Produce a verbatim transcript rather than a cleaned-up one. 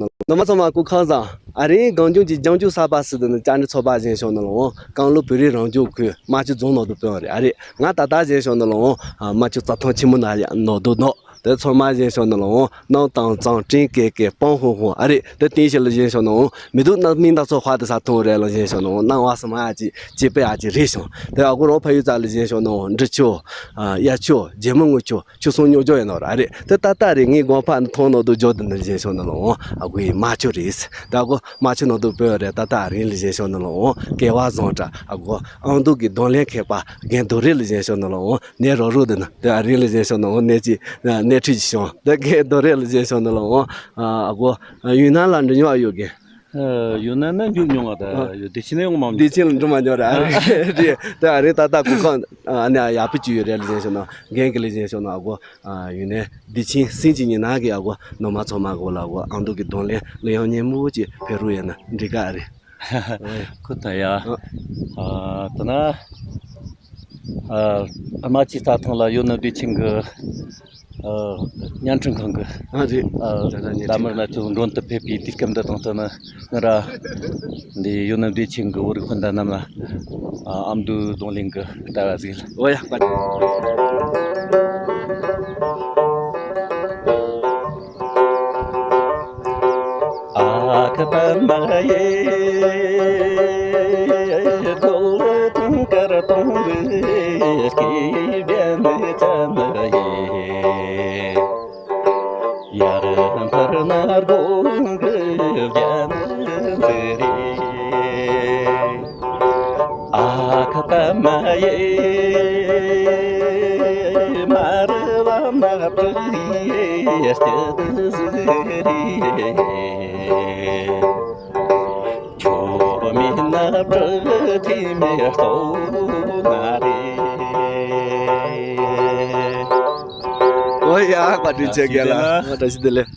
ནོར་མ་ཚང་མ་སྐུ་ཁམས་བཟང་། ཨ་རིའི་གངས་ལྗོངས་ཀྱི་ལྗང་ཆུ་གསར་པ་ཟེར་དུས་ནི་བཅར་འདྲི་ཚོགས་པ་ཞིག་ཡིན་ཤོག་ནི་ལོ། ཀན་ལྷོ་བོད་རིགས་རང་སྐྱོང་ཁུལ་རྨ་ཆུ་རྫོང་ནང་དུ་སྤོས་པ་རེད། ཨ་རེད། ང་ད་ལྟ་ཞིག་ཡིན་ཤོག་ནི་ལོ། ཨ། རྨ་ཆུ་རྩྭ་ཐང་ཆེན་མོ་ནང་ཡང་ནོར་དུ་ནོར། དེ་ཚང་མ་ཞིག་ཡིན་ཤོག་ནི་ལོ། སྣང་དང་གཙང་དྲིན་སྐད་སྐད་སྤང་ཧོང་ཧོང་། ཨ་རེད། དེ་སྟེང་ཞིག་ལ་ཞིག་ཡིན་ཤོག་ནི་ལོ། མི་སྡུག་རྣམ་སྨིན་དག་ཚོགས་དཔག་ཏུ་ས་མཐོང་རེད་ལ་ཞིག་ཡིན་ཤོག་ནི་ལོ། སྣང་བ་སུ་མ་ཡ་ཅིག་ཅེ་པེ་ཡ་ཅིག་རེད་ཤོག་དེ་ཨ་གོ་རོ་ཕ་ཡུལ་རྩ་ལ་ཞིག་ཡིན་ཤོག་ནི་ལོ། འབྲི་ཆུ། ཨ། གཡའ་ཆུ། རྒྱལ་མོ་རྔུལ་ཆུ། ཆུ་སྲུང་རྙོག་འཇོག་ཡིན་ནོ་ར་རེད། དེ་ད་ལྟ་རེད། ངའི་དགོན་པ་ནི་མཐོང་ནོ་དུ་འཇོག་དུ་འདི་བཞིན་ཤོག་ནི་ལོ། ཨ་གོ་ཡི་རྨ་ཆུ་རེད། ད་ཨ་གོ་རྨ་ཆུ་ནང་དུ་སྤོས་རེད། ད་ལྟ་ཨ་རིང་ལ་བཞིན་ཤོག་ནི་ལོ། སྐལ་བ་བཟང་དྲ་ཨ་གོ་ཨང་དུ་གི་གདོང་ལེན་མཁས་པ་རྒན་རྡོ་རེད་ལ་བཞིན་ཤོག་ནི་ལོ། ནས་རོ་རུ་དུ་ན་དེ་ཨ་རིང་ལ་བཞིན་ཤོག་ནི་ལོ། ནས་ཅི་ནས་ཁྲི་ཅི་ཤོག་དེ་རྒན་རྡོ་རེད་ལ་བཞིན་ཤོག་ནི་ལོ། ཨ་གོ་ཡུན་ནན་ལ་འགྲོ་མྱོང་ཡོད་གི། ཨ། ཡུན་ནན་ན་འཇུག་མྱོང་བ་ད་ཡོད། བདེ་ཆེན་ཡོང་མ་བདེ་ཆེན་ལ་འགྲོ་མ་འགྱོ་ར་རེད། དེ་ཨ་རིང་ད་ལྟ་གོ་ཁང་ཨ་ནི་ཡག་པོ་ཅིག་ཡོད་རེད་ལ་བཞིན་ཤོག་ནི། རྒན་གི་ལ་བཞིན་ཤོག་ནི་ཨ་གོ་ཡུན་ནན་བདེ་ཆེན་སེམས་ཀྱི་ཉི་ན་གི་ཨ་གོ་ནོར་མ་ཚང་མ་གོ་ལ་ཨ་གོ་ཨང་དུ་གི་གདོང་ལེན་ལ་ཡང་ཉན་མོ་ཅིག་ཕེབས་རོགས་ཡིན་ན་འགྲིག་ག་རེད། ཁོ་ད་ཡ། ཨ། ད་ན། ཨ། རྨ་ཆུའི་རྩྭ་ཐང་ལ་ཡོད་ནི་བདེ་ཆེན་གི། ཨ། བརྙན་འཕྲིན་ཁང་གི། ཨ་རེད། ཨ། ད་ལྟ་བརྙན་ད་འཕྲིན་མར་ང་ཚོ་མགྲོན་དུ་ཕེབས་པའི་དུས་སྐབས་འདི་དང་བསྟུན་ནས་ང་ར་འདི་ཡོད་ནི་བདེ་ཆེན་གི་བོད་རིགས་སྤུན་ཟླ་རྣམས་ལ། ཨ། ཨ་མདོའི་གདོང་ལེན་གི་ལྟ་བ་ཟིག་ལ། ཨོ་ཡ། ཨ་ཁ་པ་མ་ཡེ། གོ་ལ་དང་དཀར་དང་བའི་སྐྱེ་བའི་ནི་ཚ་མ་ཡེ། ཡར་འཕར་ན་དགོང་གི་བརྒྱ་ནི་ཟེར་རེ། ཨ་ཁ་པ་མ་ཡེ། མ་རུ་བ་མ་པྲི་ཡེ་སྟེ་དུ་ཟི་རི་ཡེ། ཁྱོ་མི་ན་པྲི་ཐི་མེ་ལྟོ་ན་རེ། ཨོ་ཡ། བཀའ་དྲིན་ཆེ་རྒན་ལགས། བཀྲ་ཤིས་བདེ་ལེགས།